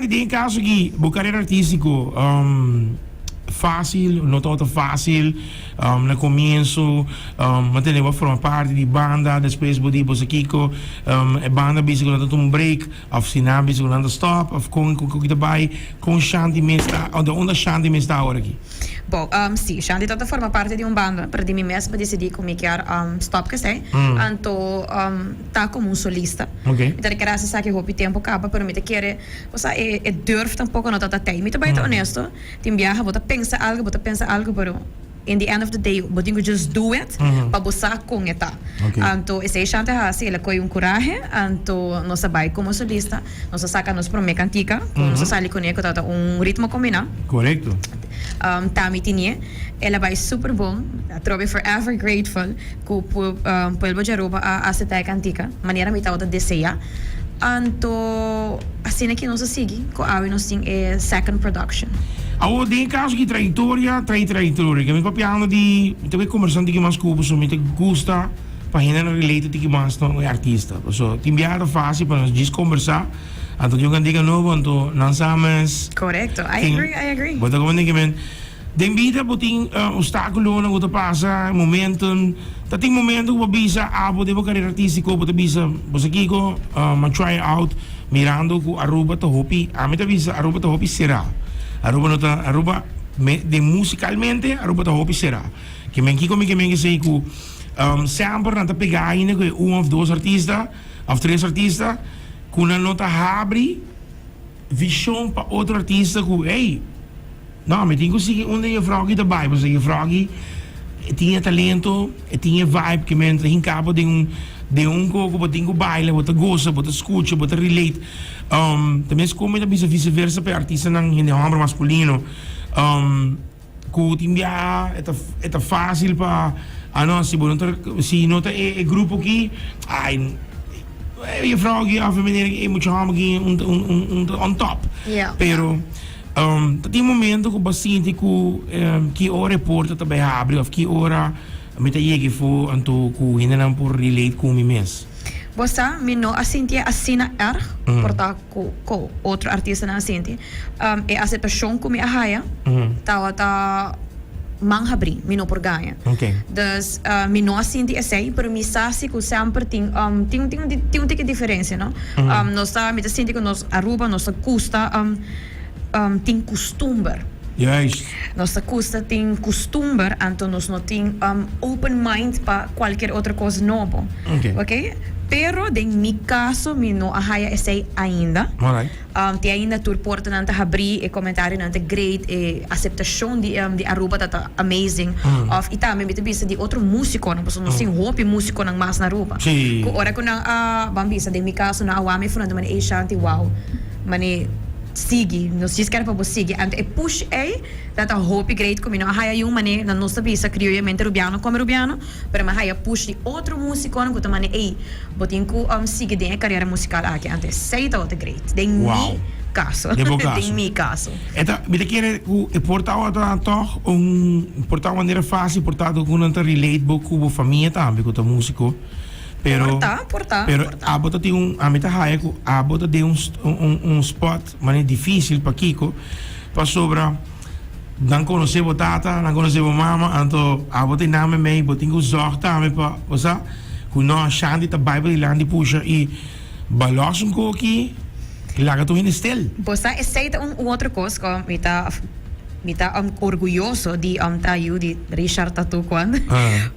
Den e kaso aki, bo karera artístiko fásil, no tabata fásil na komienso, bo tene bo a forma parti di banda, despues bo di bo sa kiko, e banda a bisa ku nan ta tuma un break, òf si nan a bisa ku nan ta stòp, òf kon ku ta bai, kon Shanti mes ta, unda Shanti mes ta awor aki? Bon, si, Shanti tabata forma parti di un banda, pero di mi mes bo disidí ku mi kier stòp ku esei, anto. Ta como un solista. Okay. Mi ta kere haci esaki hopi tempo caba, pero mi ta kere, bo sa, e e durf tampoco no ta ta tey. Mi ta bay ta honesto, tin biaha bo ta pensa algo, bo ta pensa algo, pero in the end of the day bo tin cu just do it pa bo sa con e ta. Okay. Anto esey Shante a haci, el a coy un curahe, anto nos a bay como solista, nos a saca nos prome cantica, cu nos a sali cune, cu tabata un ritmo combina. Corecto. Tami tinie, el a bay super bon, atrobe forever grateful. Ku pueblo di Aruba a aseptá e kantika manera mi tabata deseá. Anto asina ki nos a sigui ku awe nos tin e second production. Awor den e kaso ki trayektoria trae trayektoria ke mi papiando di mi ta bai kombersá un tiki mas ku bo pasobra mi ta gusta pa hendenan relate un tiki mas na e artista pasobra tin biaha ta fásil pa nos djis kombersá anto tin un kantika nobo anto nan sa mes Korekto, I agree, I agree. Bo ta komprende ke men. Den bida bo tin obstaculonan cu ta pasa, momentonan, ta tin momento cu bo bisa abo den bo carera artistico bo ta bisa bo sa kico m'a try out mirando cu Aruba ta hopi, ami ta bisa Aruba ta hopi cera, Aruba no ta, Aruba den musicalmente Aruba ta hopi cera, ke men kico mi ke men esey cu semper nan ta pega ainda cu e un of dos artista of tres artista cu nan no ta habri vision pa otro artista cu ey. No, mi tin ku sigui unda juffrouw aki ta bai, pasobra juffrouw aki e tin e talento, e tin e vibe ke men ta hinka bo den un den un koko, bo tin ku baila, bo ta gosa, bo ta skucha, bo ta relate. Ta mes kon mi ta bisa vice versa pa e artistanan hende hòmber maskulino ku tin biaha e ta e ta fásil pa ah no si bo no ta si no ta e grupo aki ai e juffrouw aki òf e meneer aki e mucha hòmber aki un un un ta on top. Pero. Ta tin momento ku bo sinti ku ki ora e porta ta bai habri òf ki ora mi ta yega efo anto ku hendenan por relate ku mi mes? Bo sa, mi no a sinti e asina erg por ta ku ku otro artistanan a sinti. E aseptashon ku mi a haya tabata man habrí, mi no por gaña. Dus mi no a sinti esei, pero mi sa si ku semper tin tin tin un tiki diferensia, no? Nos ta, mi ta sinti ku nos Aruba nos ta gusta. tin kustumber. Juist. Nos ta kusta tin kustumber, anto nos no tin open mind pa kualkier otro kos nobo. Oké. Oké? Pero den mi kaso mi no a haya esei ainda. Alright. Te ainda tur portanan ta habrí, e komentarionan ta great, e aseptashon di di Aruba ta ta amazing. Òf i tambe mi ta bisa di otro músikonan, pasobra nos tin hopi músikonan mas na Aruba. Sí. Ku ora ku nan a ban bisa den mi kaso nan a wak mi front mane ey Shanti wow. Mane sigui, nos djis kere pa bo sigui. Anto e push ey ta ta hopi great ku mi no a haya yun mane nan nos ta bisa crioyamente Rubiano come Rubiano, pero mi a haya push di otro musiconan ku ta mane ey bo tin ku sigui den e carera musical aki. Anto esey tabata great den mi kaso. Den bo kaso. Den mi kaso. E ta, mi ta kere ku e por tabata tog un, por ta un manera facil por ta ku nan ta relate bo ku bo famia tambe ku ta musico. Pero, Por ta, por ta, pero por ta. abo ta tin un, ami ta haya ku abo ta den un, un, un spot manera dificil pakiko, pasobra nan konosé bo tata, nan konosé bo mama, anto abo ta nan meimei, bo tin ku zòg tambe pa, bo sa, ku no, Shandy ta bai pa dilanti pusha i balòs un koki, laga tur hende stil. Bo sa, esei ta un otro kos ku mi ta, mi ta orguyoso di ta yu di Richard Tatucuan.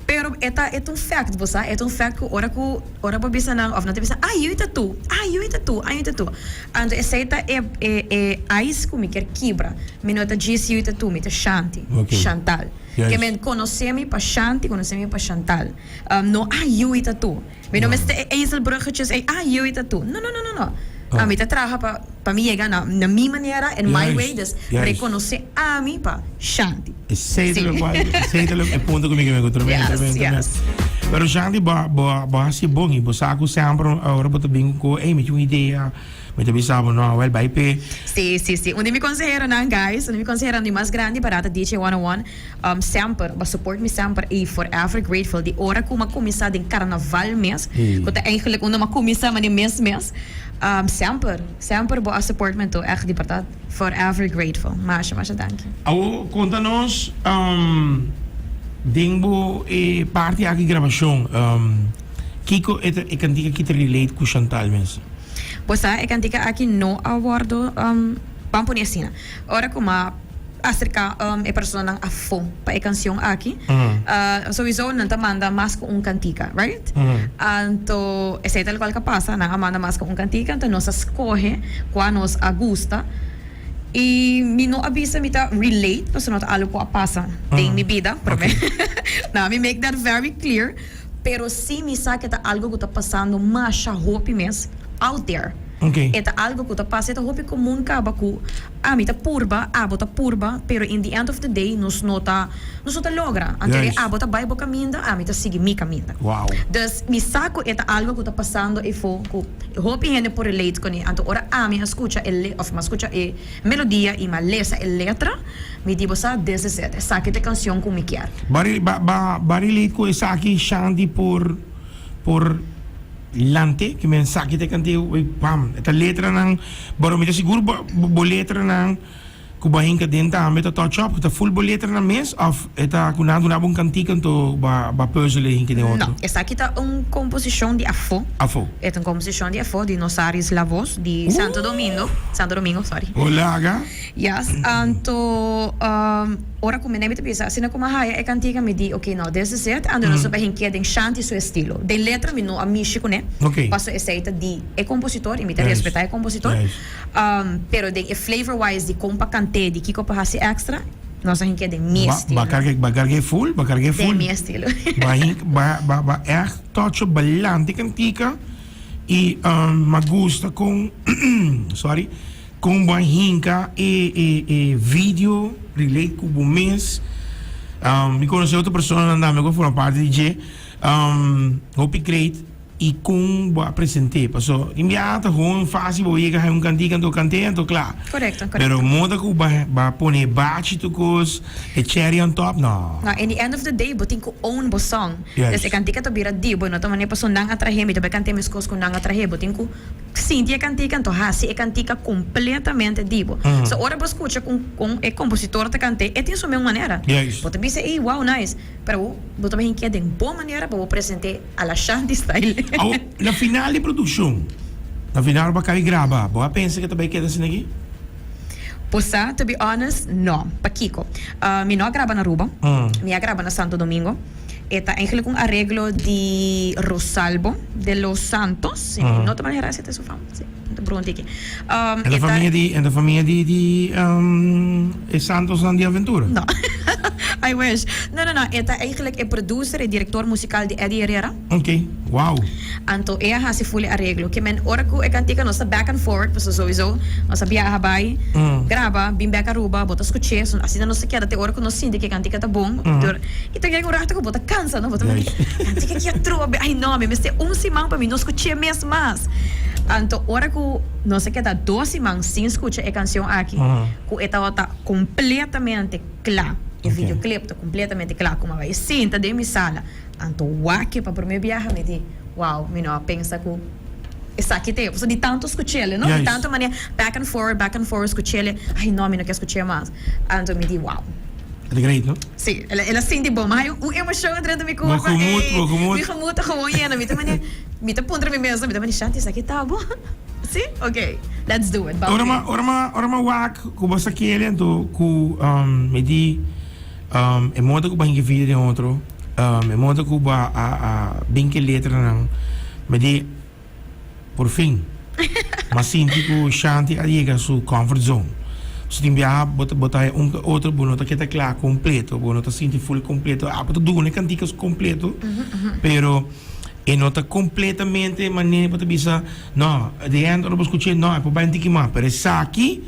Pero e ta e ta un fact, bo sa, e ta un fact ku ora ku ora bo bisa nan òf nan ta bisa, ah yu ta tu, ah yu ta tu, ah yu ta tu. Anto esei ta e e e ijs ku mi kier kibra. Mi no ta djis yu ta tu, mi ta Shanti, Chantal. Ke men konosé mi pa Shanti, konosé mi pa Chantal. No, ah yu ta tu. Mi no mester e ezelbruggetjes ei, ah yu ta tu. No, no, no, no, no. Ami ta traha pa pa mi yega na na mi manera, in my way, dus rekonosé ami pa Shanti. Esei ta lokual, esei ta e punto ku mi ke meko, tremendo, tremendo, tremendo. Pero Shanti, bo bo bo hasi bon i bo sa ku semper ora bo ta bin ku, ey mi tin un idea, mi ta bisa bo no, awel bai p'e. Si, si, si. Un di mi conseheronan, guys, un di mi conseheronan di mas grandi para ta DJ 101, um, semper, ba support mi semper y forever grateful di ora cu m'a cuminsa den carnaval mes, cu ta eigenlijk unda m'a cuminsa mane mes mes, um, semper, semper bo a support mi anto echt di berdad forever grateful. Masha, masha danki. Awo conta nos, um, den bo e parti aki grabacion, um, kico e ta e cantica ki ta relate cu Chantal mes? Bo sa e kantika aki no a wordo ban pone asina. Ora ku m'a aserka e personanan afó pa e kansion aki, souiso nan ta manda mas ku un kantika, right? Anto esei ta lokual ku a pasa, nan a manda mas ku un kantika, anto nos a skohe kua nos a gusta. I mi no a bisa mi ta relate pasobra no ta algu ku a pasa den mi bida, promé. Now mi make that very clear. Pero si mi sa ke ta algo ku ta pasando masha hopi mes out there. E ta algo ku ta pasa, e ta hopi komun kaba ku ami ta purba, abo ta purba, pero in the end of the day nos no ta nos no ta logra. Anto e abo ta bai bo kaminda, ami ta sigui mi kaminda. Dus mi sa ku e ta algo ku ta pasando efo ku hopi hende por relate kuné. Anto ora ami a skucha e le òf mi a skucha e melodia i mi a lesa e letra, Mi di bo sa this is it, esaki ta e cancion cu mi kier. Ba ba ba ba relate cu esaki Shandy por por lante ki men esaki ta e canteo ey pam e ta letranan pero mi ta sigur bo bo letranan cu bo a hinca den tambe ta touch up ta full bo letranan mes of e ta cu nan a duna bo un cantica anto ba ba puzzel e hinca den otro. No, esaki ta un composicion di afo. Afo. E ta un composicion di afo di Nosaris La Voz di Santo Domingo, Santo Domingo sorry. Olaga. Yes, anto ora ku mi mi ta bisa asina ku mi a haya e kantika mi di ok no this is it anto nos a bai hinkia den Shanti su estilo den letra mi no a mishi kuné paso esei ta di e kompositor i mi ta respetá e kompositor pero den e flavor wise di kon pa kant'é di kiko pa hasi extra nos a hinkia den mi estilo. Ba karga ba karga e full ba karga e full den mi estilo ba hink ba ba ba ègt touch op balante kantika i mi a gusta kon sorry. Kon bo a hinka e e e video relate ku bo mes? Mi konosé otro personanan tambe ku a forma parti di dje. Hopi great i kon bo a present'é. Paso tin biaha ta gewoon fásil bo yega haña un kantika anto kant'é anto kla. Korekto, korekto. Pero moda ku bo a pone e bachi tur kos, e cherry on top, no. No, in the end of the day bo tin ku own bo song. Des e kantika ta bira di bo, no ta manera paso nan a trah'é mi ta bai kant'é meskos ku nan a trah'é. Bo tin ku Sinti e kantika anto hasi e kantika kompletamente di bo. So ora bo skucha kon kon e kompositor ta kant'é e tin su mes manera. Bo ta bisa ey wow nice pero bo ta bahin ke den bo manera pa bo present'é a la Shanti style. Awor na final di produkshon na final bo a kabi graba bo a pensa ke ta bai keda asina aki? Bo sa to be honest no. Pakiko? Mi no a graba na Aruba mi a graba na Santo Domingo. E ta eigenlijk un areglo di Rosalbo de los Santos, si mi no ta mal hera si ta su fam, si, mi ta broma un tiki. E ta famia di, e ta famia di, di e Santosnan di Aventura? No, I wish. No, no, no, e ta eigenlijk e producer, e director musical di Eddie Herrera. Ok, wow. Anto e a hasi full e areglo. Ke men ora ku e kantika nos ta back and forth, pasobra souiso nos a biaha bai, graba, bin bek Aruba, bo ta skuch'é, so asina nos ta keda te ora ku nos sinti ku e kantika ta bon. I ta yega un rato ku bo ta kansa, no? Bo ta manda, kantika aki atrobe, ai no, mi mester un siman pa mi no skuch'é mes mas. Anto ora ku nos a keda dos siman sin skucha e kansion aki, ku e tabata kompletamente kla, e videoclip ta kompletamente kla, ku mi a bai sinta den mi sala. Anto wak pa prome biaha mi di, wow, mi no a pensa ku esaki ta e. Pasobra di tantu skuch'el, no? Di tantu manera back and forward, back and forward skuch'el, ay no, mi no ke skuch'é mas. Anto mi di, wow. E ta great, no? Si, el a sinti bon. Mi haña un emocion adrent di mi kurpa. Bo gemoed, bo gemoed. Mi gemoed ta gewoon yena. Mi ta manera, mi ta puntra mi mes, mi ta manera, Shanti, esaki ta bo? Si? Ok, let's do it. Ora mi, ora mi, ora mi wak ku bo sa kere anto ku mi di. E moda ku bo a hinka video den otro, e moda ku bo a bin ku e letranan, mi di por fin mi a sinti ku Shanti a yega su comfort zone. So tin biaha bo ta bo ta haña un ku otro bo no ta keda kla kompleto, bo no ta sinti full kompleto. Abo ta duna e kantika kompleto, pero e no ta kompletamente manera bo ta bisa no, at the end ora bo skuch'é no e por bai un tiki mas, pero esaki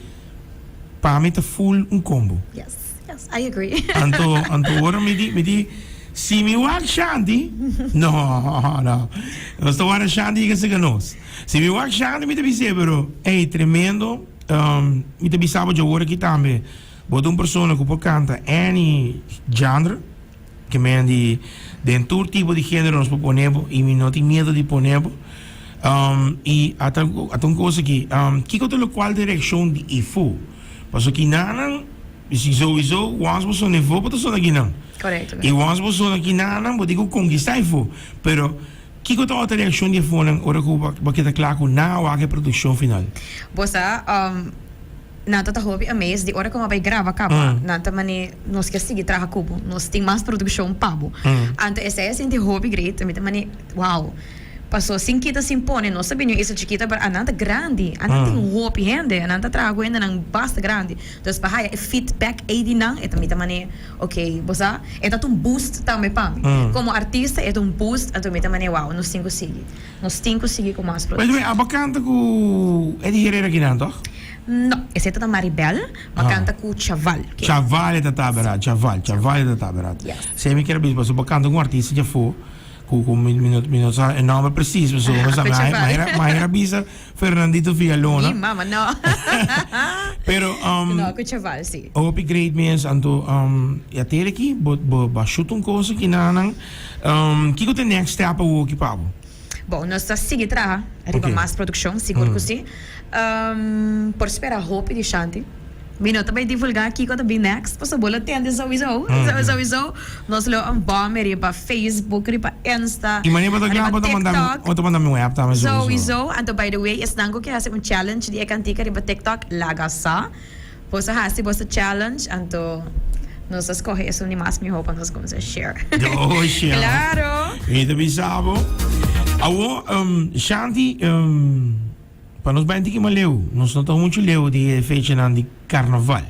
Pa mi ta full un combo. Yes, yes, I agree. Anto, anto ora mi di, mi di, si mi wak Shanti, no, no. Nos ta wara Shanti yega sega nos. Si mi wak Shanti mi ta bis'é, pero, ey, tremendo. Mi ta bisa bo djawor aki tambe, bo ta un persona ku por kanta any genre, ke men di den tur tipo di genero nos por pone bo i mi no tin miedo di pone bo. I ata ata un kos aki, kiko ta lokual ta e reakshon di efo? Pasobra kinanan si souiso once bo sona efo bo ta sona kinan. I once bo sona kinanan bo tin ku konkista efo. Pero Kiko ta ota reakshon di e fonan ora ku bo keda kla ku nan a wak e produkshon final? Bo sa, nan ta ta hopi amazed di ora ku bo a bai graba kaba, nan ta mane nos ke sigui traha ku bo, nos tin mas produkshon pa bo. Anto esei a sinti hopi great, mi ta mane wow. Paso sin kita sin pone nos ta bini un isla chikito pero anan ta grandi, anan tin hopi hende, anan ta traha ku hendenan basta grandi. Dus pa haya e feedback ei di nan e ta mi ta mane. Ok, bo sa, e ta un boost tambe pa mi. Como artista e ta un boost, anto mi ta mane wow, nos tin cu sigui. Nos tin cu sigui cu mas By the way, produccion. abo canta cu Eddie Herrera kinan toch? No, esey ta ta Maribel, ma canta cu Chaval. Chaval e ta ta bera, Chaval, Chaval e ta ta bera. Yes. Sey mi kier a bisa pasobra bo canta cu un artista djafo cu cu mi mi no mi no sa e nomber precies pasobra mi sa Cu Chaval. ma hera bisa Fernandito Villalona. Mi mama no. Pero um, No, cu Chaval si. Hopi great mes anto um, ya tere ki bo bo ba shoot un cosa ki nanan. Um, kiko te next step awo ki pa bo? Bon, nos ta sigui traha riba Okay. mas produccion, sigur cu si. Um, por spera hopi di Shanti. Mi no ta bay divulga kiko ta bin next, pasobra bo lo tende souiso. Souiso nos lo un bombe riba Facebook, riba Insta, I manera bo ta kla riba bo ta manda mi, TikTok. bo ta manda mi un app tambe souiso. Souiso. Anto by the way, esnan ku ke hasi un challenge di e kantika riba TikTok, laga sa. Boso hasi boso challenge, anto nos a skohe esun di mas miho pa nos kuminsa share. Oh, share. Claro. Mi ta bisa bo. Awo, Shanti, Pa nos bai un tiki mas leu, nos no ta muchu leu di e fechanan di karnaval.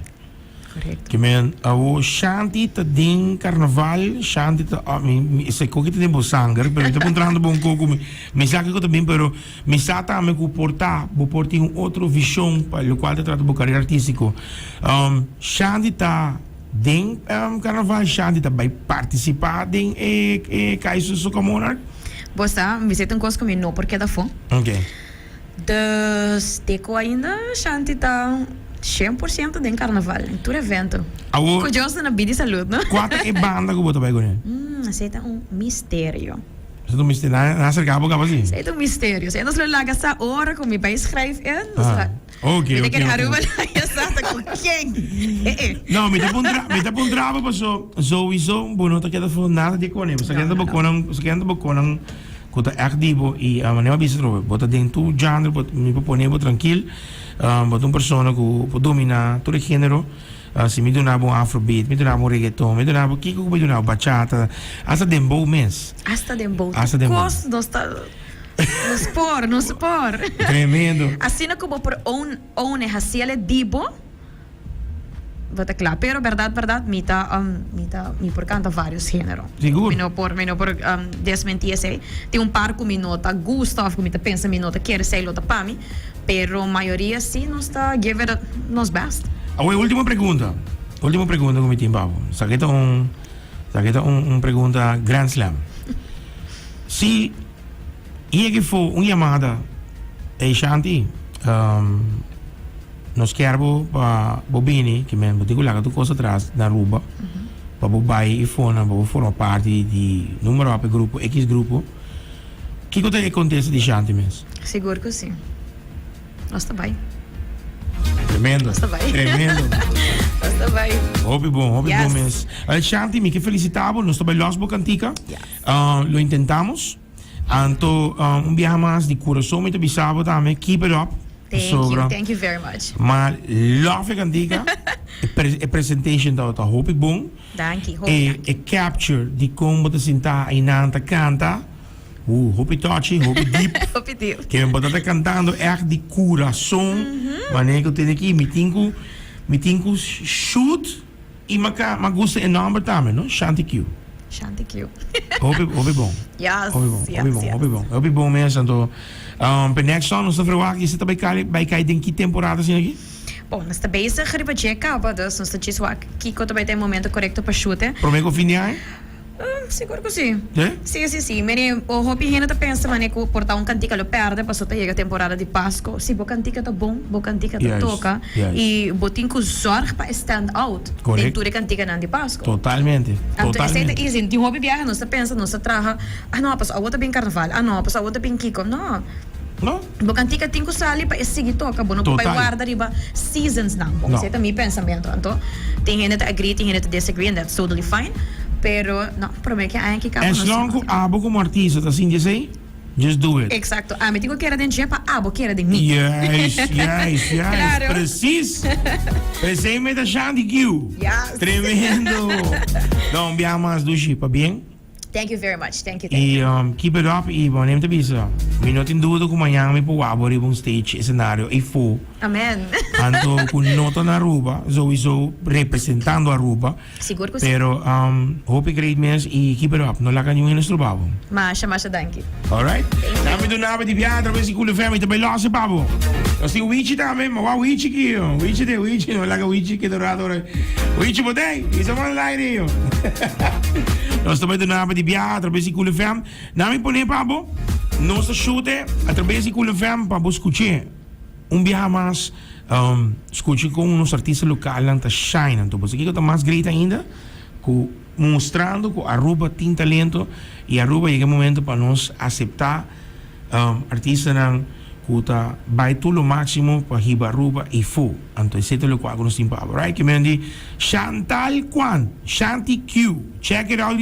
Korekto. Ke men awo Shanti ta den karnaval, Shanti ta, oh, mi, mi, esei koki ta den bo sanger, pero mi ta puntrando bo un koko, mi, mi sa kiko ta bin, pero mi sa tambe ku por ta, bo por tin un otro vishon pa lokual ta trata bo karera artístiko. Shanti ta den karnaval, Shanti ta bai partisipá den e, e Kaiser Soca Monarch? Bo sa, mi sa ta un kos ku mi no por keda afó. Ok. Dus te cu ainda Shanti ta cien por ciento den carnaval, en tur evento. Awor. Cu Dios ta na bida y salud, no? Cua ta e banda cu bo ta bay cu ne? Mm, esey ta un misterio. Esey ta un misterio. Nan a acerca bo caba si? Esey ta un misterio. Esey nos lo laga sa ora cu mi bay schrijf in. Nos Ah, ok, Mi ta ok, kere ok. Aruba laga sa ta cu ken. Eh, eh. No, mi ta puntra, mi ta puntra bo paso souiso bo no ta keda for nada di cone. Bo sa No, kende no, bo no. conan, bo sa kende bo conan. Ku ta ègt di bo i manera bo a bisa trobe, bo ta den tur genre, bo mi por pone bo trankil, bo ta un persona ku por dominá tur e género, si mi duna bo un afrobeat, mi duna bo un reggaeton, mi duna bo kiko ku mi duna bo, bachata, asta dembow mes. Asta dembow, Asta tur dembow. kos nos ta, nos por, nos por. Tremendo. Asina ku bo por own, own e hasiel e di bo. Bo ta kla. Pero berdad berdad mi ta mi ta mi por kanta varios genero. Sigur. Mi no por mi no por desmenti esei. Tin un par ku mi no ta gusta of ku mi ta pensa mi no ta kere esei lo ta pa mi. Pero mayoria si nos ta give it nos best. Awor e ultimo pregunta. Ultimo pregunta ku mi tin pa bo. Esaki ta un esaki ta un un pregunta grand slam. Si yega efo un yamada, Ey Shanti, Nos kier bo pa bo bini, ki men bo tin ku laga tur kos atras na Aruba, pa bo bai i fona, pa bo forma parti di numero op e grupo, X grupo. Kiko ta e kontesta di Shanti mes? Sigur ku si. Nos ta bai. Tremendo. Nos ta bai. Tremendo. Nos ta bai. Hopi bon, hopi Yes. bon mes. Shanti, mi ke felisita bo. Nos ta bai los bo kantika. Yes. Lo intentamos. Anto un biaha mas di kurason mi ta bisa bo tambe keep it up. Thank you, thank you very much. Ma love e kantika. E presentation tabata hopi bon. Danki, hopi danki. E capture di kon bo ta sinta einan ta kanta. Hopi touchy, hopi deep. Hopi deep. Ke bo ta kantando echt di kurason. Manera ku tene ki mi tin ku mi tin ku shoot. I ma ka ma gusta e nomber tambe no, Shanti Q. Shanti Q. Hopi hopi bon. Yes, Hopi bon, yes, hopi bon, yes. hopi bon. Hopi bon mes anto um, pe next song nos ta verwacht i ta bai kai bai kai den ki temporada asina aki? Bon, nos ta bezig riba dje kaba, dus nos ta djis wak kiko ta bai ta e momento korekto pa shute. Prome ku fin di aña? Sigur ku si. Eh? Si, si, si. Mene, o hopi hende ta pensa mane ku por ta un kantika lo pèrdè paso ta yega temporada di Pasko. Si bo kantika ta bon, bo kantika ta Juist, toka juist. i bo tin ku zòrg pa e stand out den Correct. tur e kantikanan di Pasko. Totalmente, Anto esei ta totalmente. easy. Tin hopi biaha nos ta pensa, nos ta traha, ah no, paso awo ta bin karnaval, ah no, paso awo ta bin kiko. No. No. Bo kantika tin ku sali pa e sigui toka. Bo no por bai Total. warda riba seasons nan. Bon, No. esei ta mi pensamentu. Anto, tin hende ta agree, tin hende ta disagree and that's totally fine. Pero, no, promé ke aña ki kaba As nos long ku abo komo artista ta sinti esei, just do it. Exacto. Ami tin ku kere den dje pa abo kere den mi. Juist, juist, juist. Claro. Precies. Esei mi ta Shanti Q. Yes. Tremendo. No, un biaha mas dushi. Pabien. Thank you very much. Thank you, thank Y you. keep it up y bo nem ta bisa mi no tin duda cu mañan mi por wak bo riba un stage escenario eyfo. Amen. Anto cu no ta na Aruba, sowieso representando Aruba. Sigur cu si. Pero hopi great mes y keep it up. No laga niun hende stroba bo. Masha, masha danki. Alright. Dame tu nave di biaha atraves di Cool FM y ta bay los pa bo. Nos tin Wichi tambe, ma wak Wichi ki yo. Wichi te Wichi, no laga Wichi keda rato ora. Wichi bo tey, isa man laire yo. Nos ta bay tu nave di biaha atraves di Cool FM. Nami pone pa bo, nos ta shute atraves di Cool FM pa bo scuche un biaha mas. Scuche con nos artista localnan ta shine. Anto bo sa kico ta mas great ainda? Cu Mustrando cu Aruba tin talento y Aruba yega e momento pa nos acepta artistanan cu ta bay tur lo maximo pa hiba Aruba eyfo. Anto esey ta locual cu nos tin pa abo. Right? Kimen di Chantal Kwan, Shanti Q. Check it out.